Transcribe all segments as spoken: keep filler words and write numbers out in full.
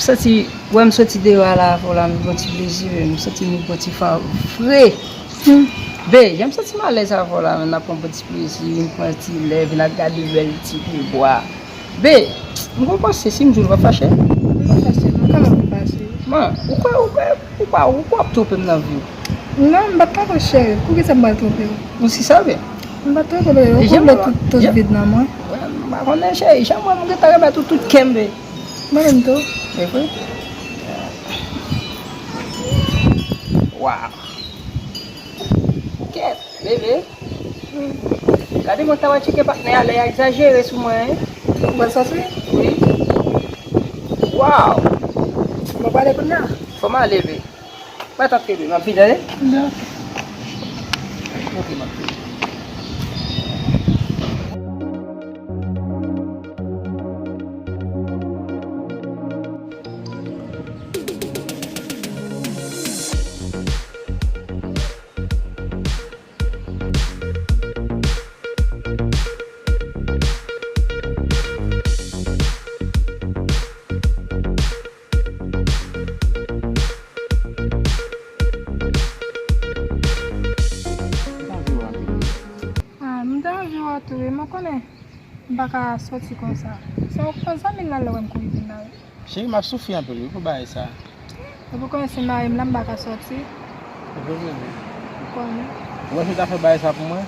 Santi, wè m soti deyò a la avè w la, m pran ti plezi, men m santi m pran ti fan fre. Be, jan m santi m alèz avè w la, n ap pran bon ti plezi, m pran ti lè, vin ap gade bèl ti pyebwa. Be, m gon panse, si m di w, l pa fache? M pa fache, non, kòman m fache? Man, ou kwè, ou kwè, ou pa, ou kwè w ap twonpe m nan vi w? Non, m pa t twonpe w, cheri. Poukisa m pral twonpe w? Ou si sa, be? M pa t twonpe w, be. Ou konnen tout, tout vid nan mwen. Wè, m pa konnen, cheri. Jan mwen, m gentan remèt ou tout kè m, be. Mwen menm tou. Se vre? Waw. Kèt, bebe. Gade mwen ta wè tcheke patnè a lè y a egzajere sou mwen, hein. Ou pral sòti? Wi. Waw. Mwen prale kounye a. Fò m ale, be. Mwen tanke, be. M ap vin, tande? Ok. Ok, m ap vin. Ah, m te anvi wè w tou, wi, mwen konnen. M pa ka sòti konsa. Se yon, yon zanmi l la lè w wè m kouri vin la, wi. Cheri, m ap soufri anpil, wi, pou bagay sa. Epi w konnen se mari m la, m pa ka sòti. Ou konnen. Ou wè si w ta fè bagay sa pou mwen,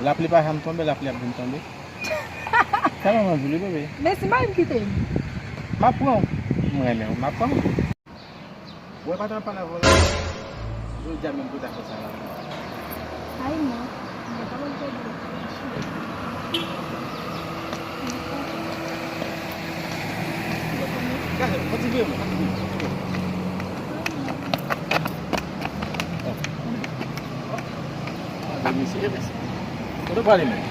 lapli pa janm tonbe, lapli ap vin tonbe. Sa mwen anvi, wi, bebe. Men si mari m kite m? M ap pran w. M renmen w, m ap pran w. Ou wè pa t ap pale avè w la. Jodi a menm pou w ta fè sa la. Ay non. Mwen pa konn pèdi. Gade, kontinye, mwen, kontinye, kontinye. Gade, mesye, mesye. Kote w prale menm?